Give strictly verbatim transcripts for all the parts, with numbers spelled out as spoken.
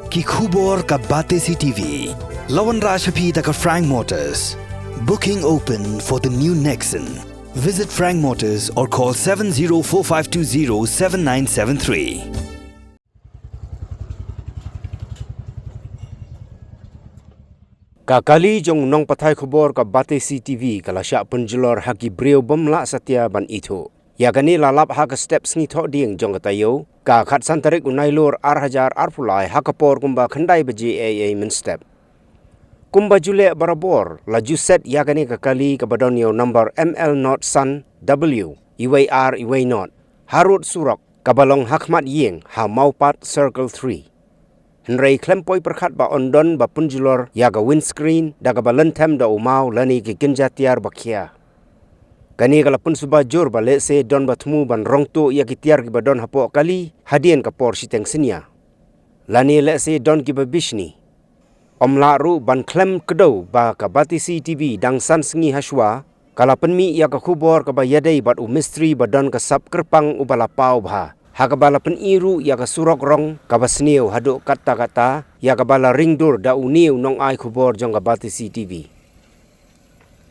Ki khubor ka Batesi T V. La wanrah sha phi da ka Frank Motors. Booking open for the new Nexon. Visit Frank Motors or call seven zero four five two zero seven nine seven three. Ka kali jong u nongpathai khubor ka Batesi T V ka la shah pynjulor ha ki briew bym lah satia ban ithuh. Ïa kane la lap ha ka step sngi Thohdieng jong ka taïew, ka khatsan tarik u Nailur ar hajar arphew lai, ha ka por kumba khyndai baje eiei mynstep. Kumba ju leh barabor, la ju set ïa kane ka kali kaba don ïa u number M L not san W, iwei ar iwei not, harud surok kaba long ha khmat ïing ha Mawpat Circle three. Hynrei khlem poi pyrkhat ba yn don ba pynjulor ïa ka windscreen da kaba lynthem da u maw lane ki kynja tiar ba khia. Kane ka la pynsuba jur ba lehse don ba thmu ban rong tuh ïa ki tiar kiba don hapoh kali hadien ka por shiteng synñia, lane lehse don kiba bishni. Ym lah ruh ban khlem kdew ba ka Batesi T V dang san sngi hashwa ka la pynmih ïa ka khubor kaba ïadei bad u mistri ba don ka sap kyrpang uba la paw bha, ha kaba la pyni ruh ïa ka surok rong kaba sniew haduh katta katta, ïa kaba la ring dur da une u nongai khubor jong ka Batesi T V.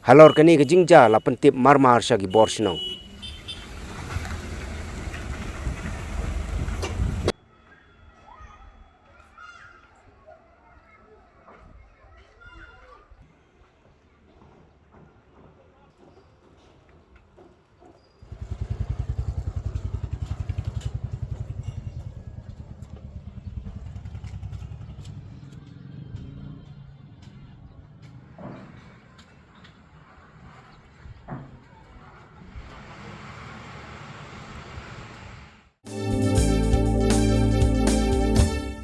Halor kane ka jingjia la pyntip marmar sha ki bor shnong.